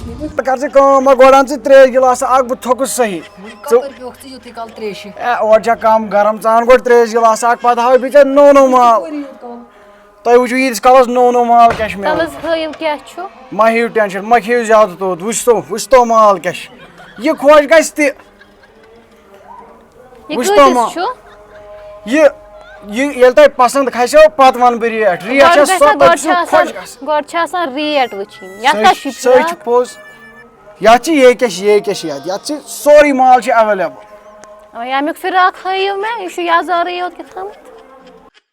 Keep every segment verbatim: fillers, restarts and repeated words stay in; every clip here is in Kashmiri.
ژٕ کر ژٕ کٲم، وۄنۍ گۄڈٕ اَن ژٕ ترٛیش گِلاسہٕ اَکھ، بہٕ تھوٚکُس صحیح۔ وۄنۍ ژٕ کَپٲرۍ بیوٗکھ ژٕ یُتُے کال ترٛیشہِ؟ اے، اورٕ چھا کَم گرم، ژٕ اَن گۄڈٕ ترٛیش گِلاسہٕ اَکھ، پَتہٕ ہاوٕ بہٕ ژےٚ نوٚو نوٚو مال۔ کَپٲرۍ یوٗت کال؟ تۄہہِ وٕچھِو ییٖتِس کالَس نوٚو نوٚو مال کیٛاہ چھُ مےٚ تَلہٕ اَنُن۔ حظ ہٲیِو کیٛاہ چھُ۔ مہ ہیٚیِو ٹٮ۪نشَن، مہ کھیٚیِو زیادٕ توٚت، وٕچھتو، وٕچھتو مال کیٛاہ چھُ۔ یہِ خۄش گژھِ تہِ۔ یہِ وٕچھتو کۭتِس ما؟ چھُ؟ یہِ، یہِ ییٚلہِ تۄہہِ پسنٛد کھسیو، پتہٕ ونہٕ بہٕ ریٹ۔ ریٹ گۄڈٕ چھےٚ گژھِ سۄ، نا، تۄہہِ گۄڈٕ چھُ چھُو آسان، خۄش گژھِ۔ گۄڈٕ چھُ آسان ریٹ وٕچھِنۍ۔ یَتھ سۄے، کیٛاہ چھُ سۄے فراق؟ چھِ پوٚز۔ یَتھ چھِ یے کیٛاہ چھِ، یے کیٛاہ چھِ یَتھ؟ یَتھ چھِ سورُے مال چھِ ایویلیبل۔ اَوَے اَمیُک فراق ہٲیِو مےٚ، یہِ چھُ یَزارٕے یوت کیٛاہ تھامَتھ۔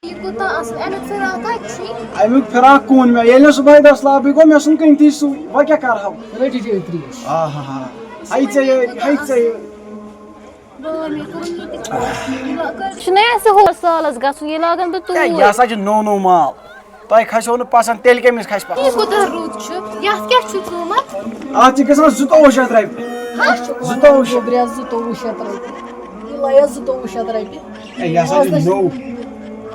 یہِ کوٗتاہ اَصٕل، اَمیُک فراق کَتہِ چھُے؟ اَمیُک فراق کوٚن مےٚ، ییٚلہِ نہٕ صُبحٲے دٔسلابٕے گوٚو، مےٚ ژھُن کٕنتھٕے سُے، وۄنۍ کیٛاہ کَرٕ ہاو؟ رٔٹِو چیٚیِو ترٛیش۔ آ ہا ہا۔ ہَے ژےٚ یے، ہَے ژےٚ یے۔ چھُنَے اَسہِ ہُہ سالَس گژھُن، یہِ لاگَن بہٕ ہے، توٗرۍ۔ یہِ ہسا چھُ نوٚو نوٚو مال۔ تۄہہِ کھسیو نہٕ پسنٛد، تیٚلہِ کٔمِس کھسہِ پسنٛد؟ یہِ کوٗتاہ رُت چھُ؟ یَتھ کیٛاہ چھُ قۭمَتھ؟ اَتھ چھِ گژھان زٕتووُہ شیٚتھ رۄپیہِ۔ ہا؟ زٕتووُہ شیٚتھ۔ گوٚبریا، زٕتووُہ شیٚتھ رۄپیہِ۔ یہِ لَیا زٕتووُہ شیٚتھ رۄپیہِ۔ ہے، یہِ ہسا چھُ نوٚو۔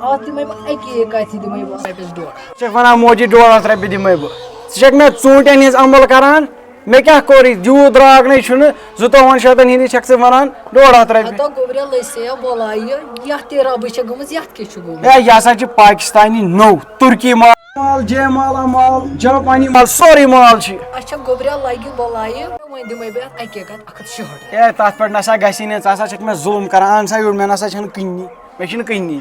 اَتھ دِمَے بہٕ اَکی کَتھِ دِمَے بہٕ رۄپیَس ڈۄڈ۔ ژٕ چھَکھ وَنان موجی ڈۄڈ ہَتھ رۄپیہِ دِمَے بہٕ۔ ژٕ چھَکھ مےٚ ژوٗنٛٹھٮ۪ن ہِنٛز عمل کَران۔ مےٚ کیٛاہ کوٚر یہِ؟ یوٗت درٛاگ نَے چھُنہٕ، زٕتووُہَن شیٚتَن ہِنٛدِس چھَکھ ژٕ وَنان ڈۄڈ ہَتھ رۄپیہِ۔ ہتا گوٚبریا لٔسیا بۄلایہِ، یَتھ تہِ رَبٕے چھےٚ گٔمٕژ، یَتھ کیٛاہ چھُ گوٚمُت؟ ہے، یہِ ہسا چھِ پاکِستانی نوٚو، تُرکی مال، مال، جے مالا مال، جاپانی مال، سورُے مال چھُ یہِ۔ اچھا گوٚبریا لَگہِ بۄلایہِ، وۄنۍ دِمَے بہٕ اَتھ اَکے کَتھ اَکھ ہَتھ شُہٲٹھ رۄپیہِ۔ ہے، تَتھ پٮ۪ٹھ نہ سا گژھی نہٕ، ژٕ ہسا چھَکھ مےٚ ظُلُم کَران، اَن سا یورٕ، مےٚ نہ سا چھَنہٕ کٕننی، مےٚ چھِنہٕ کٕننی۔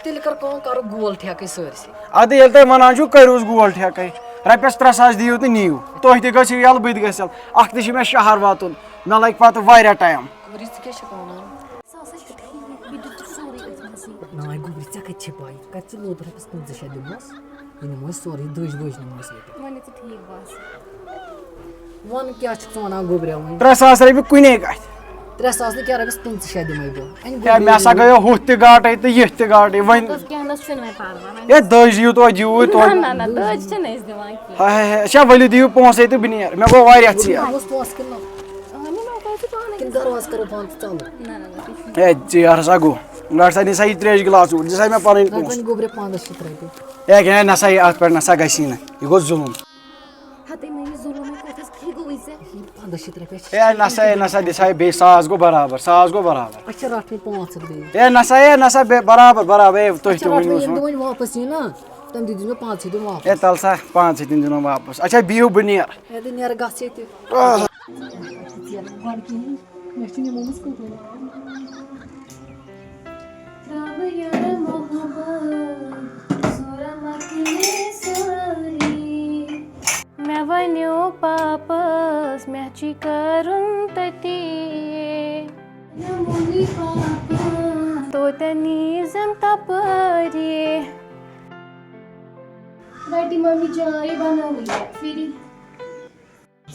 تیٚلہِ کَر کٲم، کَرو گول ٹھیکَے سٲرسٕے۔ اَدٕ ییٚلہِ تۄہہِ وَنان چھُو، کٔرِوس گول ٹھیکَے۔ رۄپیَس ترٛےٚ ساس دِیِو تہٕ نِیِو۔ تُہۍ تہِ گٔژھِو یَلہٕ، بہٕ تہِ گژھٕ یَلہٕ۔ اَکھ تہِ چھِ مےٚ شہر واتُن، مےٚ لَگہِ پَتہٕ واریاہ ٹایم۔ خبر ژٕ کیٛاہ چھَکھ وَنان؟ سُہ ہسا چھُ ٹھیٖک، مےٚ دیُت سورُے أتھۍ منٛزٕے۔ ناے گوٚبرِ، ژےٚ کَتہِ چھِ پَے؟ کَتہِ ژٕ لوٚت رۄپیَس پٕنٛژٕہ شیٚتھ دِمہوس؟ یہِ نِمو أسۍ سورُے دٔج ؤج نِمو أسۍ ییٚتہِ۔ وۄنۍ ژٕ ٹھیٖک باسہِ۔ وَن کیٛاہ چھُکھ ژٕ وَنان گوٚبرٮ۪و وۄنۍ؟ ترٛےٚ ساس رۄپیہِ کُنے کَتھِ۔ ترٛےٚ ساس نہٕ کینٛہہ، رۄپیَس پٕنٛژٕہ شیٚتھ دِمَے بہٕ۔ وۄنۍ ہے، مےٚ ہسا گوٚبرٮ۪و۔ گٔیو ہُتھ تہِ گاٹَے تہٕ یِتھ تہِ گاٹَے۔ وۄنۍ تَتھ کینٛہہ نہ حظ چھُنہٕ وۄنۍ پَرواے، وۄنۍ ہے، دٔج یِیِو توتہِ یوٗرۍ نہ، توتہِ۔ نہ، نہ، دٔج چھِنہٕ أسۍ دِوان کینٛہہ۔ ہاے، ہاے، ہاے، اچھا، ؤلِو دِیِو پونٛسَے تہٕ بہٕ نیرٕ۔ مےٚ گوٚو واریاہ ژیر۔ بہٕ اوس پونٛسہٕ کِنہٕ نہ؟ اَہَنہِ، مےٚ کَتہِ چھِ پانَے کِنہٕ دروازٕ کَرو بنٛد تہٕ ژَلو؟ نہ، نہ، نہ، تُہۍ چھِو ہے، ژیر ہسا گوٚو۔ رَٹ سا، نہِ سا یہِ ترٛیش گِلاس اوٗرۍ، دِ سا مےٚ پَنٕنۍ رَٹ پونٛسہٕ۔ وۄنۍ گوٚبرِ پنٛداہ شیٚتھ رۄپیہِ۔ ہے، ہے، نہ سا، یہِ اَتھ پٮ۪ٹھ نہ سا گژھی نہٕ۔ یہِ گوٚو ظُلُم۔ ہتے مےٚ یہِ ظُلُم، مےٚ کوٚت حظ کھی گوٚوُے ژےٚ؟ یہِ پنٛداہ شیٚتھ رۄپیہِ چھِ ہے، نہ سا، ہے، نہ سا، دِ سا، ہے، بیٚیہِ ساس گوٚو برابر، ساس گوٚو برابر۔ اچھا، رَٹ وۄنۍ پانٛژھ ہَتھ بیٚیہِ۔ ہے، نہ سا، ہے، نہ سا، بے-، برابر، برابر، ہے، تُہۍ اچھا، تہِ رَٹ ؤنِو وۄنۍ یِم سُہ۔ دۄہ وۄنۍ واپَس یِن نا، تَمہِ دۄہ دِژ مےٚ پانٛژھ ہَتھ دیُن واپَس۔ ہے، تَلہٕ سا، پانٛژھ ہَتھ دیُن دِنَو واپَس۔ اچھا، بِہِو، بہٕ نیرٕ۔ ہے، تہٕ نیرٕ گژھ ییٚتہِ۔ آہ۔ گۄڈٕ کِہیٖنۍ، مےٚ چھِ نِمُت کوٚت؟ ترٛاوٕ یارٕ محبت، زورا مۄکلے سٲری۔ مےٚ ونیو پاپس، مےٚ چھی کرُن تٔتی۔ نمونی پاپا۔ توتہِ نیٖزٮ۪م تپٲری۔ رٹی ممی چاے بنٲوٕے پھِرِ۔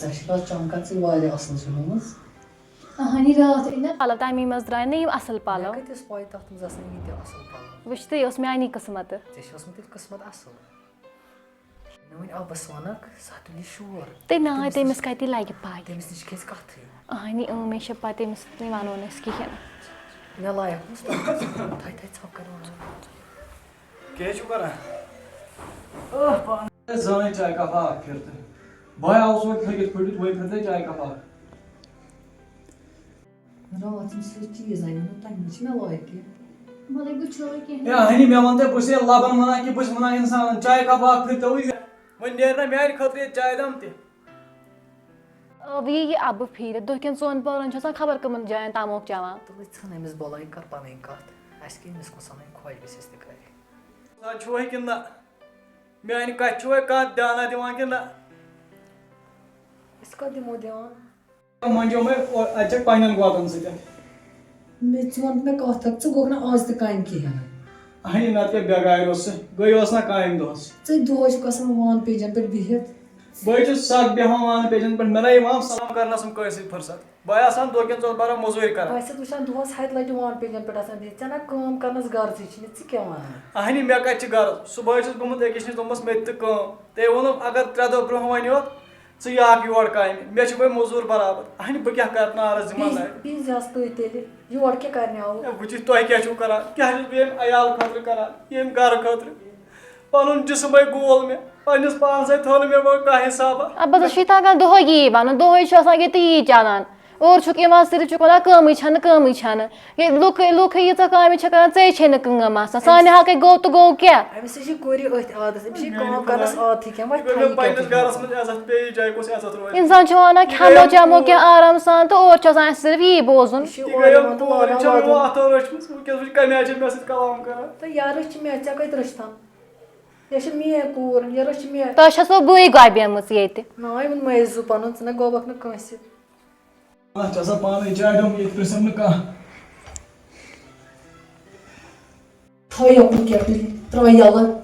ژےٚ چھِ پتہٕ چمکان ژٕ واریاہ اصل چھِ گٔمٕژ۔ اہنی راتھ أنۍ نہ پلو تمی منٛز درٛاے نہ یِم اصل پلو۔ مےٚ کتہِ ٲس پاے تتھ منٛز آسن ییٖتیٛاہ اصل پلو۔ وٕچھ تہٕ یہِ اوس میانی قٕسمت۔ ژےٚ چھِ اوسمُت تیٚلہِ قٕسمت اصل۔ مےٚ وٕنۍ اَبَس وَنَکھ، سُہ ہا تُلہِ شور۔ تٔمۍ نہ آے، تٔمِس تٔمِس نِش، کَتہِ لَگہِ پَے؟ تٔمِس نِش کھیٚژِ کَتھٕے۔ اَہنہِ، اۭں، مےٚ چھِ پَتہٕ تٔمِس نٕے وَنو نہٕ أسۍ کِہیٖنۍ۔ مےٚ لایَق اوس تَتھ منٛز۔ تھَے تھَے ژھۄپہٕ کَرِ وَنُن۔ کیٛاہ چھُو کَران؟ ٲہ، پانہٕ۔ زانَے چاے کَپا اَکھ پھِر تہٕ۔ بہٕ آوُس وۄنۍ تھٔکِتھ پھٔٹِتھ، وۄنۍ پھِر تہٕ چاے کَپا اَکھ۔ راتھ یِم سۭتۍ چیٖز اَنہِ نہٕ، تَمہِ نِش چھِ مےٚ لٲگۍ کہِ۔ وَلَے وٕچھو وۄنۍ کیٚنٛہہ۔ ہے، اَہنہِ، مےٚ وَن تہٕ، بہٕ چھُسے لَبَن وَنان کہِ بہٕ چھُس وَنان اِنسانَن، چایہِ کَپ اَکھ پھِرِ تہٕ وٕچھ۔ وۄنۍ نیرِ نہ میٛانہِ خٲطرٕ ییٚتہِ چایہِ دام تہِ۔ آ، وۄنۍ یہِ اَبہٕ پھیٖرِتھ، دۄہ کٮ۪ن ژۄن پَہرَن چھُ آسان خبر کٕمَن جایَن تَموک چٮ۪وان۔ تُلٕے ژھٕن أمِس بۄلٲیِتھ، کَر پَنٕنۍ کَتھ۔ اَسہِ کیٛاہ أمِس کُن سَنٕنۍ خۄش گژھِ، أسۍ تہِ کَرِ۔ آز چھُوَے کِنہٕ نہ؟ میٛانہِ کَتھِ چھُوَے کانٛہہ دیانہ دِوان کِنہٕ نہ؟ أسۍ کَتھ دِمو دیان؟ منجو مےٚ او-، اَتہِ چھَکھ پنٛنٮ۪ن گۄڈَن سۭتۍ۔ مےٚ، ژٕ وَن مےٚ کَتھ اَکھ، ژٕ گوٚکھ نہٕ آز تہِ کامہِ کِہیٖنۍ؟ اَہنہِ، نَتہٕ کیٛاہ بٮ۪گارِ اوس سُہ؟ گٔے اوس نہ کامہِ دۄہَس؟ ژٕ دۄہَے چھُکھ آسان وان پیجَن پٮ۪ٹھ بِہِتھ۔ بہٕ حظ چھُس سَکھ بیٚہوان وان پیجَن پٮ۪ٹھ، مےٚ نہ یِوان سلام کرنَس منٛز کٲنٛسہِ سۭتۍ فرصت۔ بہٕ آسان دۄہ کٮ۪ن ژۄن بارَن مٔزوٗرۍ کران۔ بہٕ آسَتھ وٕچھان دۄہَس ہَتہِ لَٹہِ وان پیجَن پٮ۪ٹھ آسان بِہِتھ، ژےٚ نہ کٲم کرنَس غرضٕے چھِنہٕ، ژٕ کیٛاہ وَنان؟ اَہنہِ، مےٚ کَتہِ چھِ غرض؟ صُبحٲے چھُس گوٚمُت أکِس نِش، دوٚپمَس مےٚ تہِ تہٕ کٲم۔ تٔمۍ ووٚنُم، اگر ترٛےٚ دۄہ برٛونٛہہ وَنیوتھ، ژٕ یہِ اَکھ یور کامہِ، مےٚ چھِ وۄنۍ موٚزوٗر برابر۔ اَہنہِ، بہٕ کیٛاہ کَرٕ نارَس زِمَن بِہِز، لَرِ؟ بِہِز یَس تُہۍ تیٚلہِ، یور کیٛاہ کَرنہِ آوُ؟ ہے، وٕچھِو، تۄہہِ کیٛاہ چھُو کَران؟ کیٛاہ چھُس بہٕ ییٚمہِ عیال خٲطرٕ کَران، ییٚمہِ گَرٕ خٲطرٕ؟ پَنُن جِسمَے گول مےٚ۔ پننِس پانسٕے تھوٚو نہٕ مےٚ وۄنۍ کانٛہہ حسابہ۔ اَدٕ بس چھُے تَگان دۄہَے یی وَنُن، دۄہَے چھُ آسان ییٚتہِ یی چَلان۔ اورٕ چھُکھ یِوان صرف چھُکھ وَنان کٲمٕے چھَنہٕ، کٲمٕے چھَنہٕ۔ ییٚلہِ لُکھ لُکھ ییٖژاہ کامہِ چھِ کَران، ژےٚ چھے نہٕ کٲم آسان۔ سانہِ حقٕے گوٚو تہٕ گوٚو کیٛاہ؟ أمِس چھِ گُرۍ أتھۍ عادتس، أمِس چھِ کٲم کرنس عادتھٕے کینٛہہ، وۄنۍ یہِ گوٚو تھایہِ مےٚ پننِس کیٛاہ گرس منٛز عزت، بیٚیِس جایہِ کُس عزت روزِ؟ اِنسان چھُ وَنان کھٮ۪مو چٮ۪مو کینٛہہ آرام سان تہٕ اورٕ چھُ آسان اَسہِ صرف یی بوزُن۔ یہِ چھِ یہِ اورٕ گٔیو یِوان تہٕ کورِ لاگان چھَنہٕ لاگُن۔ یِوان اَتھو رٔچھمٕژ، وٕنکیٚس وٕچھ کَمہِ آیہِ چھِ مےٚ سۭتۍ کلام کران۔ تہٕ یا رٔچھ مےٚ، ژےٚ کَتہِ رٔچھتھَن؟ یہِ چھِ میٛٲنۍ کوٗر، یہِ رٔچھ مےٚ۔ تۄہہِ چھَسو بٕے گۄبیمٕژ ییٚتہِ۔ نا، یِمن مہٕ ٲسۍ زُو پَنُن، ژٕ نہ گوٚبکھ نہٕ کٲنٛسہِ۔ اَتھ چھِ آسان پانے چاڑیومُت، ییٚتہِ پرٛژھٮ۪م نہٕ کانٛہہ۔ تھٲیِو یَپٲرۍ کیٛاہ تُہۍ، ترٛٲیِو یَلہٕ۔